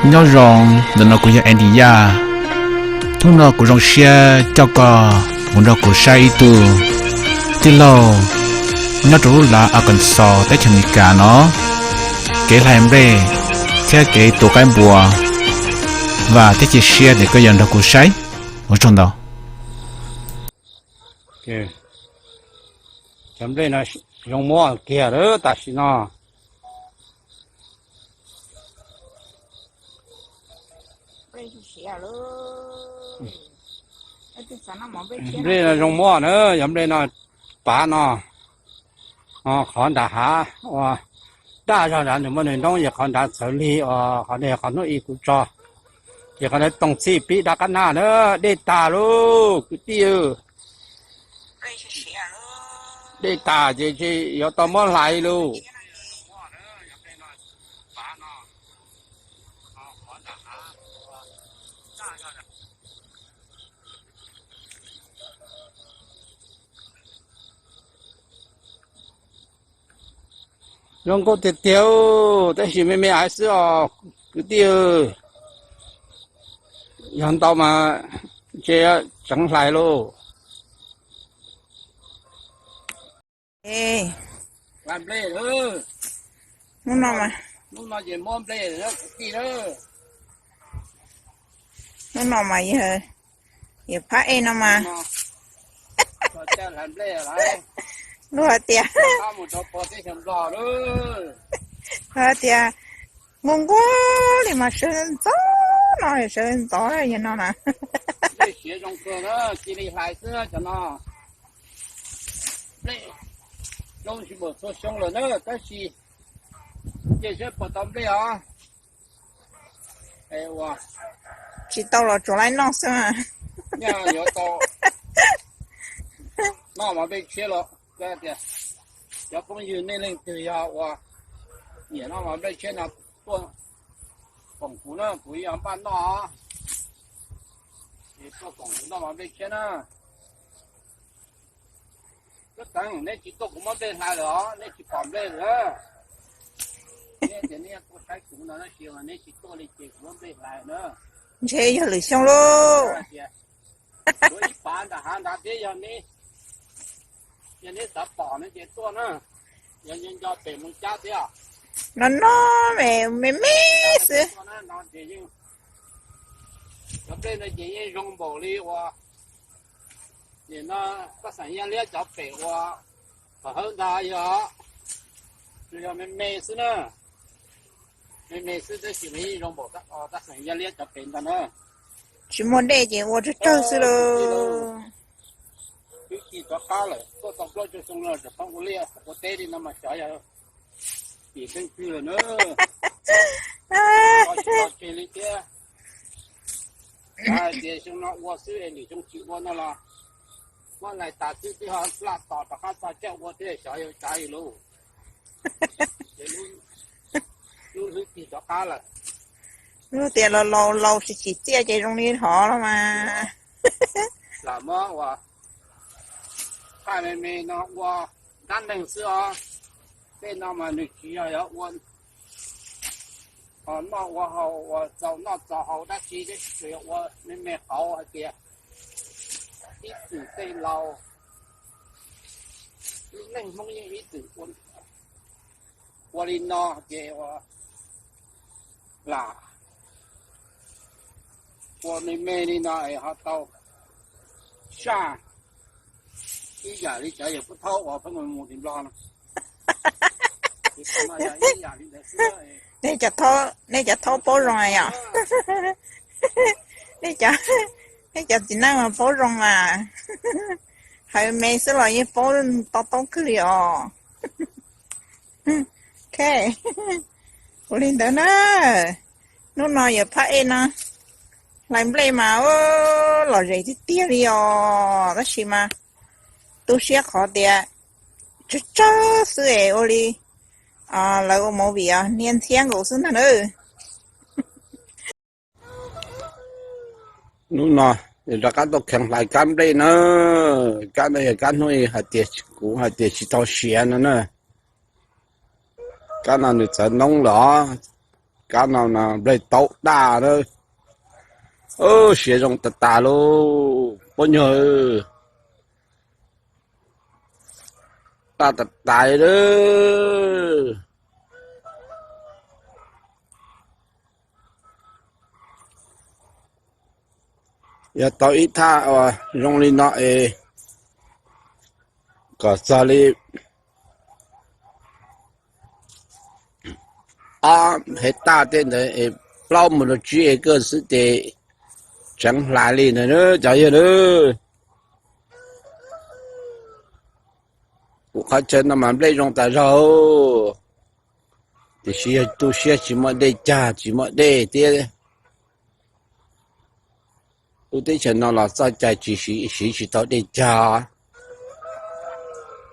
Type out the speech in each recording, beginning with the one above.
Nyob zoo, ntawm no kuv yog Andy Yaj. Hnub no kuv zoo siab coj koj mus nrog kuv saib ib tug tij laug nyob rau lub lav Arkansas teb chaws Amelikas no, kev hlais nplej thiab kev tu qaib npua. Vam thiab cia siab tias koj yuav nrog kuv saib. Ua tsaug ntau. Cov nplej no zoo muab kiag lawm tam sim no. Nplej no zoo muab na, yog nplej no pav no, qhov nram hav uas daj zog nrad nws muaj nws ntoo, yog qhov nrad txhawv lig uas qhov hnub ib kuv tso, ces qhov toog txhij pib daj qab nag na, dej tag lauj kwv tij. Dej tag ces tsis yuav tau muab hlais lauj. Zoo nkauj tiag tiag, tab sis me me aiv xwb os kwv tij. Yog ntau mas tseem hlais lauj. Hnub no, hnub no ces muab nplej kwv tij. Hnub no mas yog phab ej no mas luag tias, luag tias nquag nquag li mas sawv ntxov no, sawv ntxov yog no na. Zoo tsis pom tau nplej os. Tsis tau los tsuas laib noj xwb. Noj mas nplej tshiab los tias, cov phooj ywg nej leej twg yog uas nyiam noj mas nplej tshiab no tuaj koom kuv na, kuv yog npaj noj. Tuaj koom kuv noj mas nplej tshiab na. Koj teev neb tsis tuaj kuv muab nplej hlais lawm os, neb tsis pom nplej lawm. Neb tias neb tuaj saib kuv no tab sis neb tsis tuaj li ces kuv muab nplej hlais na. Ntshe yog lwm xyoo lauj. Ib pav nram hav nrad thiab, yog neb xav pom no ces tuaj na. Yog nco pem mus cab thiab. No no, me me xwb. Cov nplej no ces yeej zoo npaum li uas nim no paj xeem Yaj Liab cov pem uas qhov hawb ntag yog, tsuas yog me me xwb na. Me me xwb tab sis mas yeej zoo npaum paj xeem Yaj Liab cov pem ntag na. Tsis muaj dej ces ua tsawg tsawg xwb lauj. Twb ci rov qab lawm, tuaj tau plaub caug xyoo no tseem pheej ua liaj ua teb li no mas xyov yog tim keeb kwg lawm na. Tsis tau tseg li thiab. Hais tias xyoo no ua xwb es lwm xyoo tsis ua no los muab hlais tas xwb twb ho plaj tos rov qab txog caij ua thiab xyov yog tsav li lauj. Ces lub hlwb tig rov qab lawm. Luag tias laus laus tsis tsim txiaj ces zoo li hov los mas. Lam muab ua thaj me me no ua dab neeg xwb os. Tej no mas nws tsis yog ua noj ua haus, ua txaus noj txaus haus dab tsi, tsuas yog ua me me qauv hais tias ib txwm tej laus, lub neej Hmoob yeej ib txwm ua li no ces ua lam ua me me li no es ho tau saj ib yam li cov yawg Pub Thaub uas pheej mus tim Nplog no. Nej cov thaub paub zoo yom? Nej cov txiv neej mas paub zoo mas. Hais me xwb los yeej paub to taub kawg li os. Ok, ua li ntawd na. Hnub no yog phab ej no, hlais nplej mas lom zem tiag tiag li os, tab sis mas tu siab qhov tias tsawg tsawg xwb es ua li lawv ua movie os, niag ntxhiab nkaus xwb ntag na. Hnub no rov qab tuaj kheev hlais kab nplej na. Kab no yog kab hnub hais tias kuv hais tias tsis tau siav no na. Kab no nws txawv noob lawm os. Kab no nplej taub daj na. Siav zoo tas tas lauj, pab nyuag. Daj tas tas li. Yog tau ib thaj uas zoo li no es kom txog li ob hais taj tej ntawd es plaub mus rau tsib acre xwb ces tseev hlais li ntawd cov yawg na. Kuv qhov chaw no mas nplej zoo tas zog, tiam sis yog tu siab tsis muaj dej cag tsis muaj dej thiab. Lub teb chaws no los txoj cai tsis siv, siv tsis tau dej cag,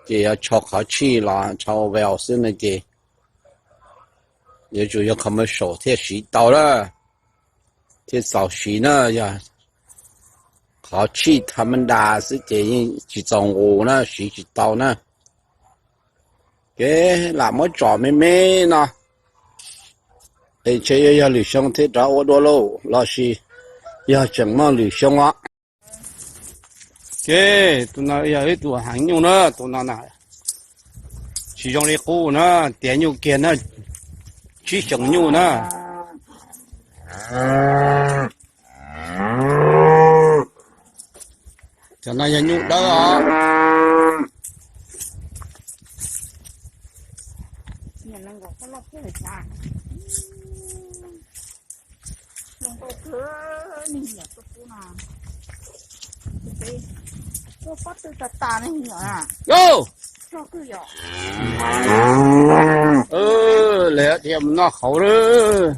ces yuav tshau qhov tshij los tshau vel xwb no ces yuav tsum yog commercial thiaj siv tau na, thiaj txaus siv na. Yog qhov tshij tham ma das xwb ces yeej tsis txaus nqus na, siv tsis tau na. Ces lam muab tsom me me no, es ntshe yuav yog lwm xyoo thiaj rov ua dua lauj, los sis yog tseem muaj lwm xyoo os. Ces tus no yog ib tug heev nyuj na, tus no na, tsis zoo li qub na, tiav nyuj kiag na, tsib xyoos nyuj na. Cov no yog nyuj dawb os. Lawv thiaj mus noj qhauv lawm.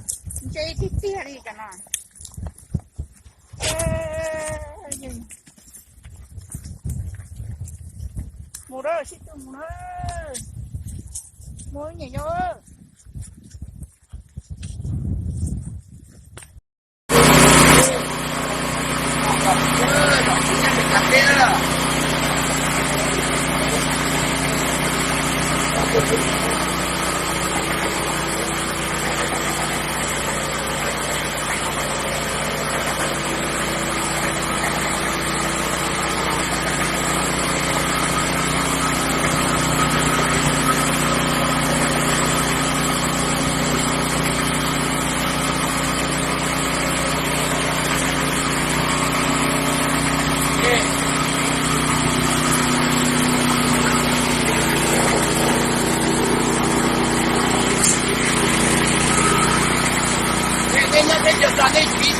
Nej nyob teb chaws tod nej tsis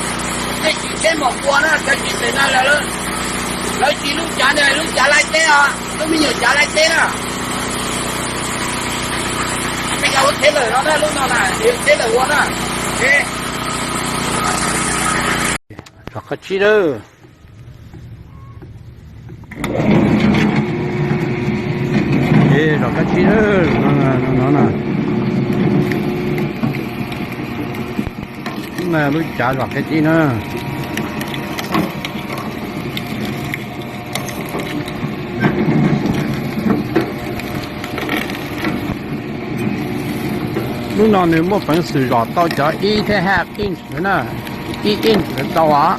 tsheb mom kua na, cov tsis pem no lawv tsis lub cav, lub cav laij teb os, lub me nyuam cav laij teb na. Peb cov ua teb lawm no na, lub no na, teb lawm ua na. Zos Kab Tsib lawm. Zos Kab Tsib lawm no na. Lub no lub cav zos Kab Tsib na. Lub no nws muaj peev xwm zom tau cov ib thab haj inch na, ib inch tau os.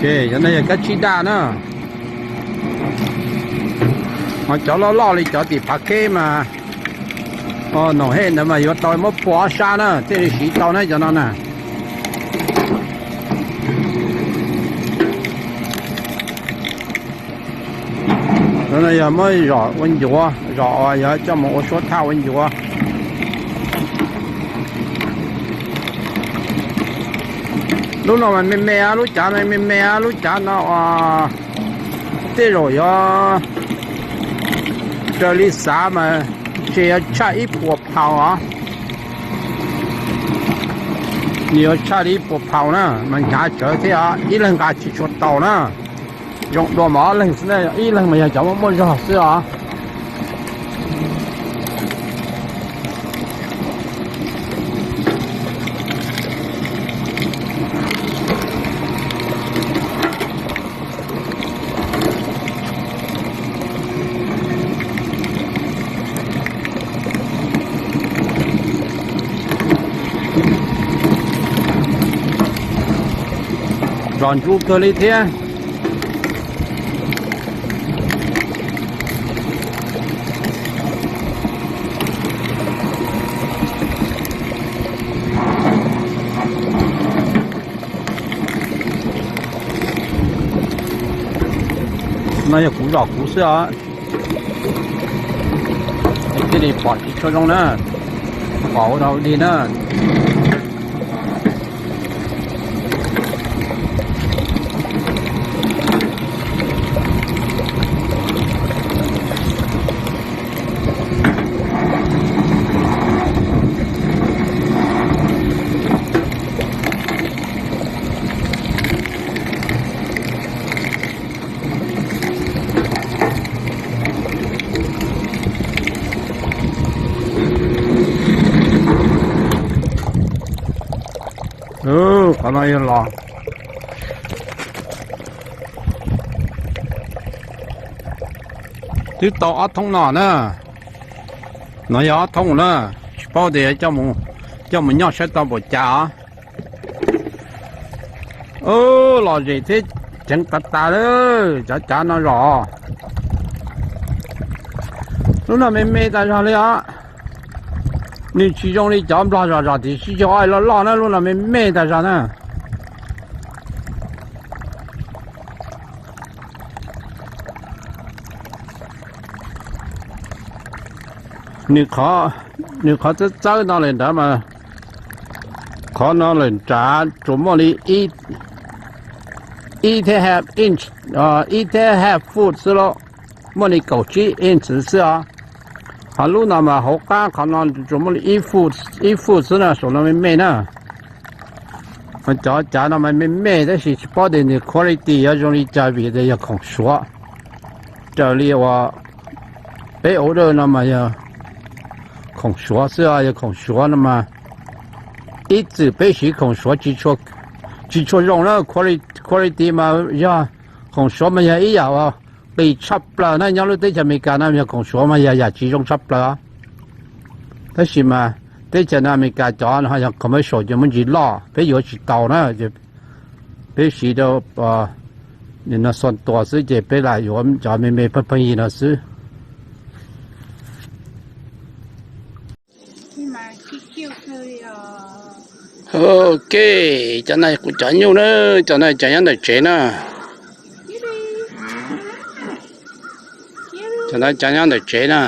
Ces cov no yog kab tsib daj na. Ho cov loj loj li cov tim Phav Kheb mas, Noom Hej ntawd mas yuav tau muab phua ob sab na thiaj li siv tau na cov no na. Cov no yog muab zom ua ncuav, zom uas yog coj mus ua suab thaj ua ncuav. Lub no mas me me, lub cav no me me, lub cav no uas tej zaum yog raws li xav mas ntshe yuav tshaj ib puas phaus os. Nws yuav tshaj li ib puas phaus na mas nkav tsawv thiab os, ib leeg nqa tsis tshua tau na. Zoo dua mas ob leeg xwb na, ib leeg mas yog cov muaj muaj zog xwb os. Zos ntsuab kawg li thiab. No yog kuv zos kuv xwb os. Thiaj li pom tsis tshua zoo na, pom ua rau dig na. Qhov no yog los twb tau ob thoob no na. No yog ob thoob na, tsis paub tias coj mus nyob saib tau npaum cas os. Lom zem thiab tseev tas tas lawm cov cav no zos. Lub no me me tas zog li os. Nws tsis zoo li cov nplog zos zos tim sib zog loj loj na, lub no me me tas zog na. Nws qhov txawb txawb no lawm nrad mas, qhov no lawm nrad tsuas muaj li ib thiab half inch, ib thiab half foot xwb lauj, muaj li kaum tsib inch xwb os. Ho lub no mas hauv qab qhov no tsuas muaj li ib foot xwb na, saum no me me na. Cov cav no mas me me tab sis tsis paub tias nws quality yuav zoo li cas vim tias yog khoom suav. Raws li uas peb order no mas yog khoom suav xwb, yog khoom suav no mas ib txwm peb siv khoom suav tsis tshua zoo na, quality mas yog khoom suav mas yog ib yam uas qis tshaj plaws na, nyob lub teb chaws Amelikas no yog khoom suav mas yog yam tsis zoo tshaj plaws. Tab sis mas teb chaws no Amelikas cov no yog commercial ces muaj ntsis loj, peb yuav tsis tau na, peb siv rau no xon tua xwb ces peb lam yuav cov me me pheej pheej yig no xwb. Ok, cov no kuv cov nyuj na, cov no cov nyob ntawm tsev na. Cov no cov nyob ntawm tsev na.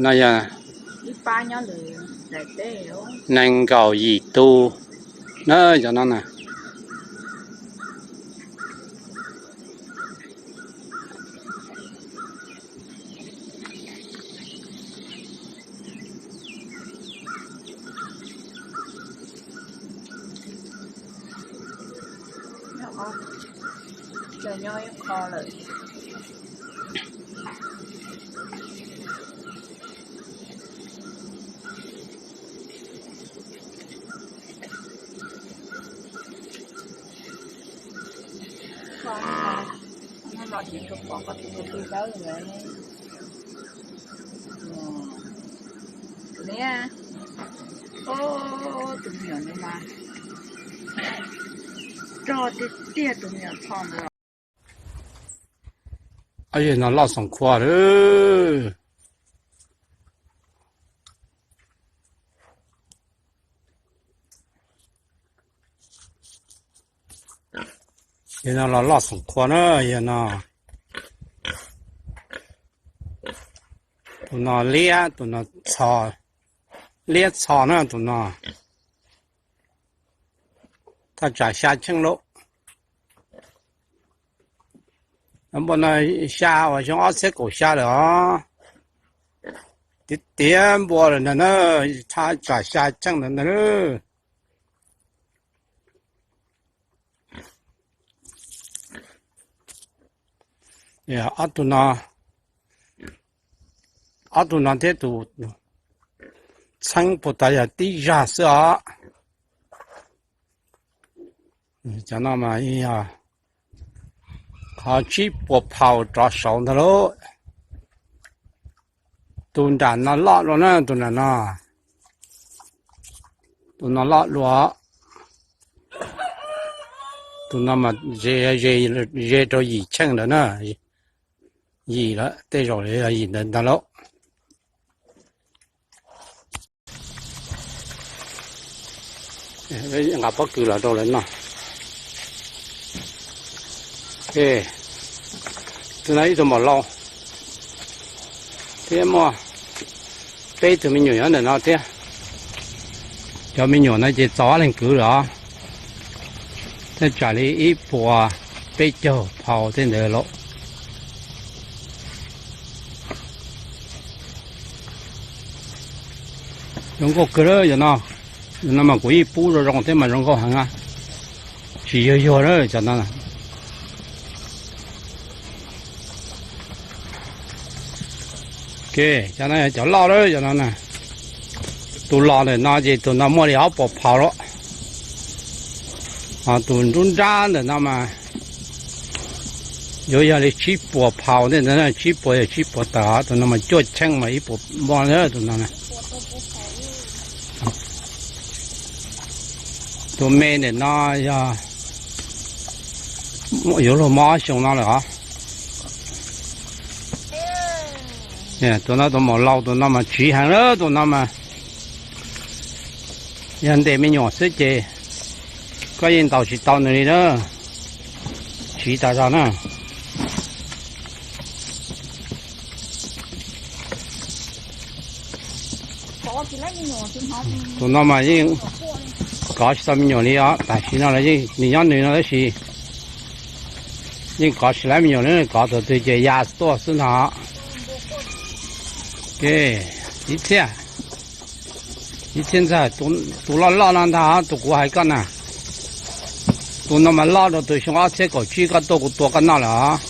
No yog nees nkaum yim tug na, cov no na. Tus me nyuam no mas rog tiag tiag, tus me nyuam tho ntawd. Yog no loj xoom khua lawm. Yog no los loj xoom khua na, yog no. Tus no liab, tus no txho, liab txho na tus no. Thaj tsam xya cheej lauj. Npua no xya uas xyoo ob txhiab kaum xya lawm os. Tiav tiav npua lawm ntag na, thaj tsam xya cheej ntawd ntag na. Ob tug no, ob tug no thiab tus txheeb puas tas yog tib zag xwb os. Cov no mas yog qhov tsib puas pound rov saud ntag lauj. Tus nram no loj dua na, tus nram no. Tus no loj dua. Tus no mas ze, ze rau yim cheej ntawd na. Yim lawm, tej zaum yog yim ntawd ntag lauj. Nqa pob kws los rau lawv noj. Tus no ib tug maum laus thiab muaj peb tug me nyuam nyob ntawm no thiab. Cov me nyuam no ces txaus ob leeg kwv lawm os. Tej tsam li ib puas peb caug phau tej ntawd lauj. Zoo nkauj kawg lawm cov no. Cov no mas kuv yeej pub zoo zoo thiab mas zoo nkauj heev. Tsis yuag yuag lawm cov no. Cov no yog cov loj lawm cov no na. Tus los ntawm no ces tus no muaj li ob puas phau lawm. Ho tus nruab nrab ntawm no mas yuav yog li tsib puas phau ntej ntawd, tsib puas yog tsib puas tawm, tus no mas cuaj cheej mas ib puas npoj tus no. Tus me ntawm no yog yuav luag mob xyoo no lawm os. Tus no tus maum laus, tus no mas tsiv heev lawm, tus no mas yog ntes me nyuam xwb ces koj yeej ntaus tsis tau nws li na. Tsiv tas zog na. Tus no mas yeej kov tsis tau me nyuam li os, tam sim no los yeej nws nyob nws no tab sis yeej kov tsis laib me nyuam li, kov thaum twg ces ya tuaj xwb ntag. Ib txhiab, ib txhiab ntxawg, tus loj loj no ntag, tus kuv hais koj na. Tus no mas loj rau tus xyoo ob txhiab kaum tsib koj tuaj kuv tua koj noj lawm os.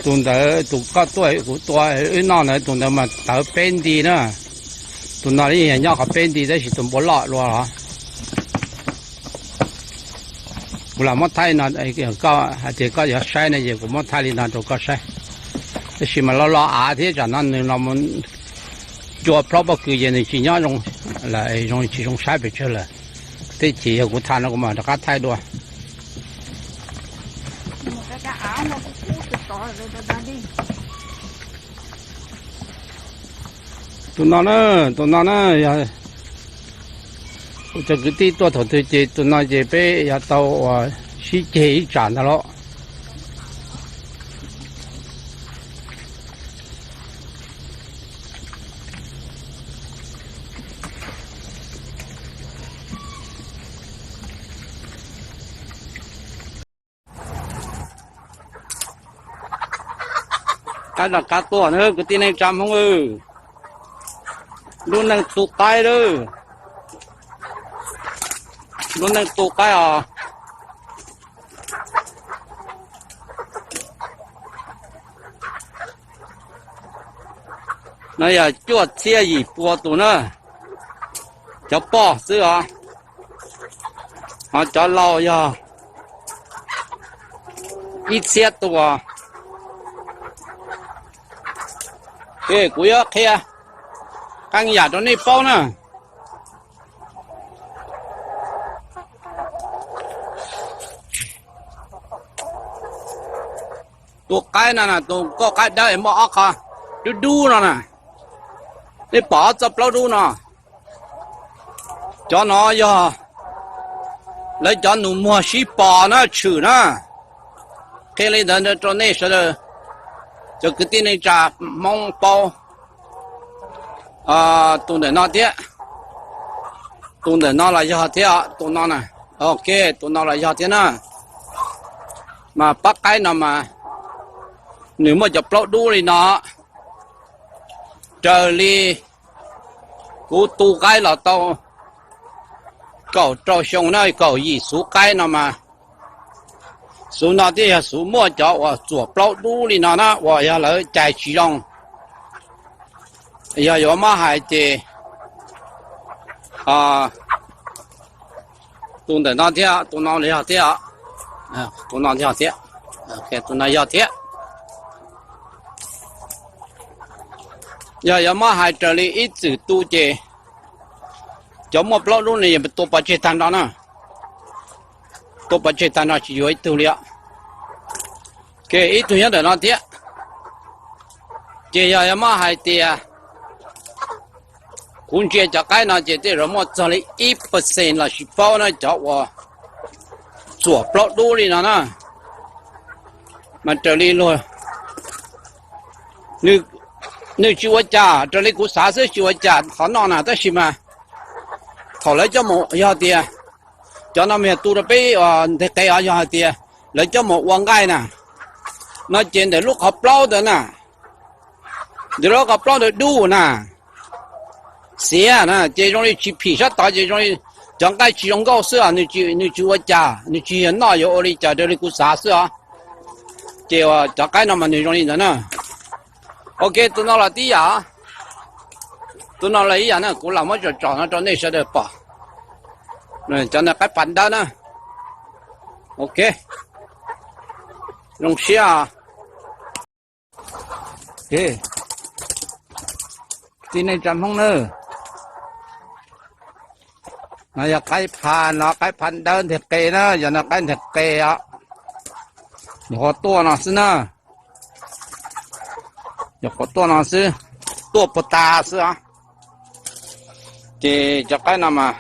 Tus ntawd tus koj tuaj kuv tua wb noj ntawd, tus ntawd mas tawv peb nti na. Tus no yeej yog nyob qhov peb nti tab sis tus npua loj dua los. Kuv lam muab thaij no, koj hais tias koj yuav saib no ces kuv muab thaij li no rau koj saib. Tab sis mas los los av thiab, tsam no nws los cua plaub pob kws ces nws tsis nyob zoo lawm, zoo tsis zoo saib pes tsawg lawm. Tej chim yog kuv tham no kuv mam rov qab thaij dua. Tus no na, tus no na yog kuv cov kwv tij tuaj thaum twg ces tus no ces peb yuav tau uas sib ceg ib tsam ntag lauj. Qaib los qaib tuaj na kwv tij neej tsa Hmoob. Lub neej tu qaib lawm. Lub neej tu qaib os. No yog cuaj txhiab yim pua tus na, cov poj xwb os. Ho cov laus yog ib txhiab tus. Ces kuv yuav qhia qee yam rau nej paub na. Tus qaib no na, tus nkauj qaib dawb es muaj ob qho dub dub no na, nej pom ob txoj plaub dub no. Cov no yog lawv cov nus muag sib pos na, tshwm na. Qhia li ntawd rau nej sawv daws, cov kwv tij neej tsa Hmoob paub. Tus ntawm no thiab, tus ntawm no los yog thiab, tus no na. Ok, tus no los yog thiab na. Mas pob qaib no mas nws muaj cov plaub dub li no. Raws li kuv tu qaib los tau kaum rau xyoo na, kaum yim xuv qaib no mas, xuv no thiaj yog xuv muaj cov uas txuam plaub dub li no na, uas yog lawv cais tsis zoo. Yog yuav muab hais ces tus ntawm no thiab, tus no yog thiab, tus no yog thiab, tus no yog thiab. Yog yuav muab hais raws li ib txwm tu ces cov muaj plaub dub ne yuav tua pov tseg tag nrho na. Tua pov tseg tag nrho tsis yuav ib tug li os. Ke ib tug nyob ntawm no thiab. Ces yog yuav muab hais tias kuv ntsia cov qaib no ces tej zaum muaj txog li ib percent los sis paub na cov uas txuam plaub dub li no na. Mas raws li luag, nws tsis ua cas, raws li kuv xav xwb tsis ua cas qhov no na, tab sis mas thaum lawv coj mus yog tias, cov no mas yog tu rau peb nteg qe os, yog hais tias lawv coj mus ua nqaij na, no ces ntawm lub qhov plaub ntawd na, ntawm lub qhov plaub ntawd dub na, xiav na, ces zoo li tsis phim sab tod ces zoo li cov nqaij tsis zoo nkauj xwb os, nws tsis ua cas, nws tsis yog noj yuav ua li cas raws li kuv xav xwb os. Ces cov qaib no mas nws zoo li ntawd na. Ok, tus no los tib yam, tus no los ib yam na, kuv lam muab tsom tsom no rau nej sawv daws pom. Cov no qaib phav dawb na. Ok, zoo siab. Tib neeg tsa Hmoob na, no yog qaib phav, no qaib phav dawb nteg qe na, yog no qaib nteg qe os. Nyuam qhuav tuaj no xwb na, nyuam qhuav tuaj no xwb, tuaj puag ta xwb os. Ces cov qaib no mas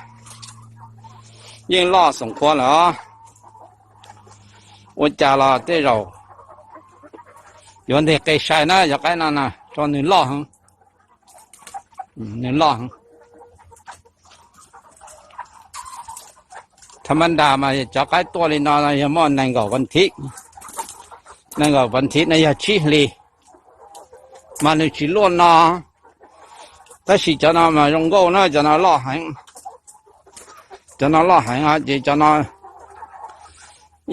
yeej loj xoom qhuav lawm os. Ua cas los tej zaum yuav nteg qe sai na, cov qaib no na, rau nws loj heev, nws loj heev. Tha ma nra mas cov qaib tuaj li no yog muaj nees nkaum vas thiv, nees nkaum vas thiv no yog tsib hlis, mas nws tsis luaj no. Tab sis cov no mas zoo nkauj na, cov no loj heev, cov no loj heev os, ces cov no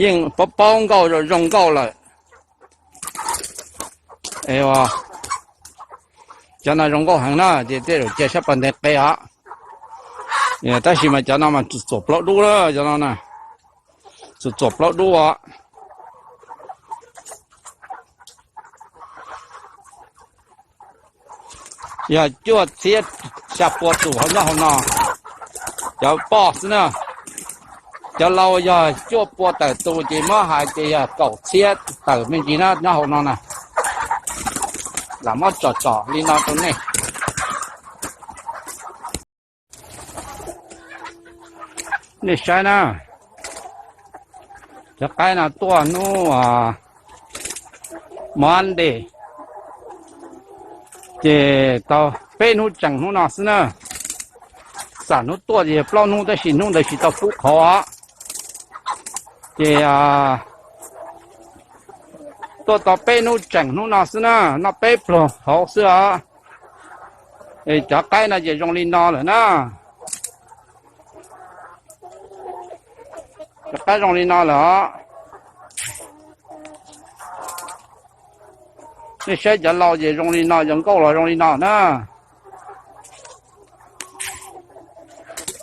yeej paub paub nkauj zoo nkauj lawm. Cov no zoo nkauj heev na, ces tej zaum cia sab pag nteg qe os. Tab sis mas cov no mas txuam plaub dub na, cov no na, txuam plaub dub os. Yog cuaj txhiab xya pua tus nyob hauv no, cov poj xwb na. Cov laus yog cuaj pua tawm tus ces muab hais tias yog kaum txhiab tawm me ntsis na nyob hauv no na. Lam muab tsom tsom li no rau nej, nej saib na. Cov qaib no tuaj hnub Monday, ces tau peb hnub tseem hnub no xwb na. Xam hnub tuaj ces yog plaub hnub tab sis hnub ntawd tsis tau pub qhauv os. Ces tuaj tau peb hnub tseem hnub no xwb na, noj peb pluag qhauv xwb os. Cov qaib no ces zoo li no lawm na. Cov qaib zoo li no lawm os. Nej saib cov laus ces zoo li no, cov nkauj los zoo li no na.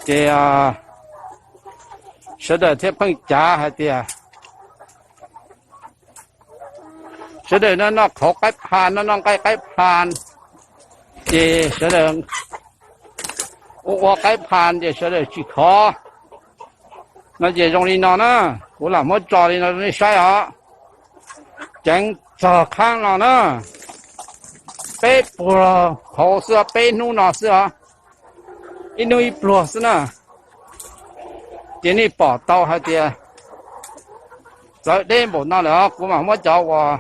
Ces sawv daws thiaj pheej cav hais tias sawv daws no noj qhauv qaib pha, no noj nqaij qaib pha, ces sawv daws ua ua qaib pha ces sawv daws tsis khov. No ces zoo li no na, kuv lam muab tso li no rau nej saib os. Ceev txog qhaab no na, peb pluag qhauv xwb, peb hnub no xwb os, ib hnub ib pluag xwb na. Ces nej pom tau hais tias txawv deb npaum no lawm os. Kuv mam muab cov uas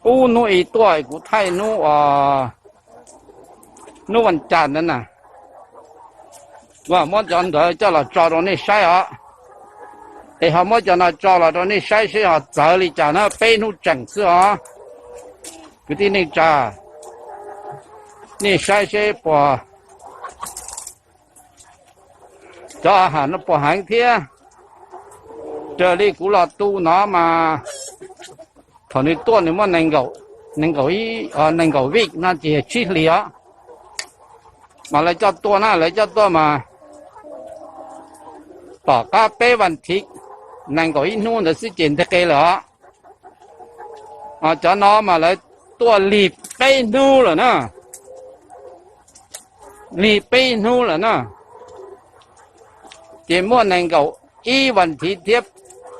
ub hnub ib tuaj kuv thaij hnub uas hnub vas cas ntawd na, kuv mam muab cov ntawd coj los tso rau nej saib os. Es ho muab cov no tso los rau nej saib seb ho txawv li cas na, peb hnub tseem xwb os. Kwv tij neej tsa, nej saib seb puas, cov a has no puas heev thiab. Raws li kuv los tu no mas thaum nws tuaj nws muaj nees nkaum vij no ces tsib hlis os. Mas lawv coj tuaj na, lawv coj tuaj mas tom qab peb vas thiv nees nkaum ib hnub ntawd xwb ces nteg qe lawm os. Cov no mas lawv tuaj lig peb hnub lawm na, lig peb hnub lawm na, ces muaj nees nkaum ib vas thiv thiab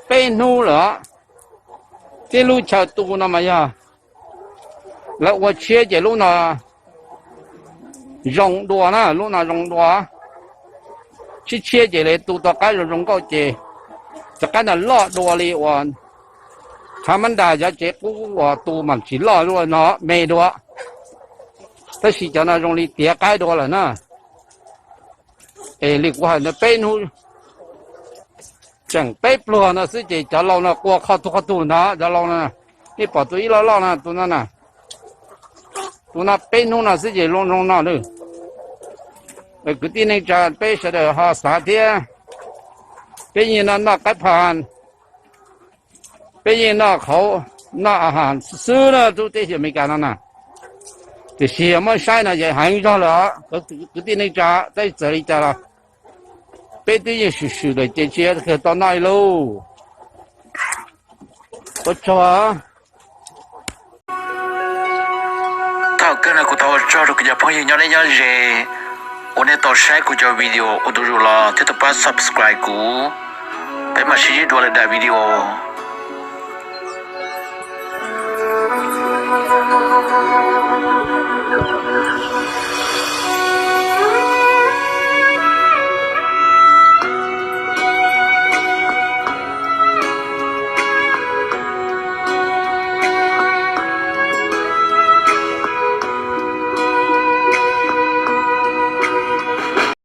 peb hnub lawm. Tib lub chaw tu no mas yog lawv ua tshiab ces lub no zoo dua na, lub no zoo dua. Tshiab tshiab ces lawv tu tau qab zoo zoo nkauj ces cov qab no loj dua li uas thav mab ntas cov tsev qub uas tu mas tsis loj li no, me dua. Tab sis cov no zoo li tiav qaib dua lawm na. Es li kuv hais ntawd peb hnub, tseem peb pluag no xwb ces cov laus no qua qhov tug qhov tug ntag, cov laus no. Nej pom tus ib loj loj no, tus no na, tus no peb hnub no xwb ces zoo zoo no lawm. Kwv tij neej tsa peb sawv daws ho xav thiab, peb yeej noj noj qaib pha, peb yeej noj qhauv, noj a has xwb na lub teb chaws Amelikas no na. Tiam sis yog muab saib no ces heev zog lawm, kwv tij neej tsa, tab sis txawm li cas los peb twb yeej swm swm lawm ces tsis kawg tau noj li lauj. Ua tsaug. Thaum kawg no kuv thov ua tsaug rau kuv cov phooj ywg nyob deb nyob ze uas nej tau saib kuv cov video ua ntu zus los thiab tau pab subscribe kuv. Peb mam sib ntsib dua lwm daim video.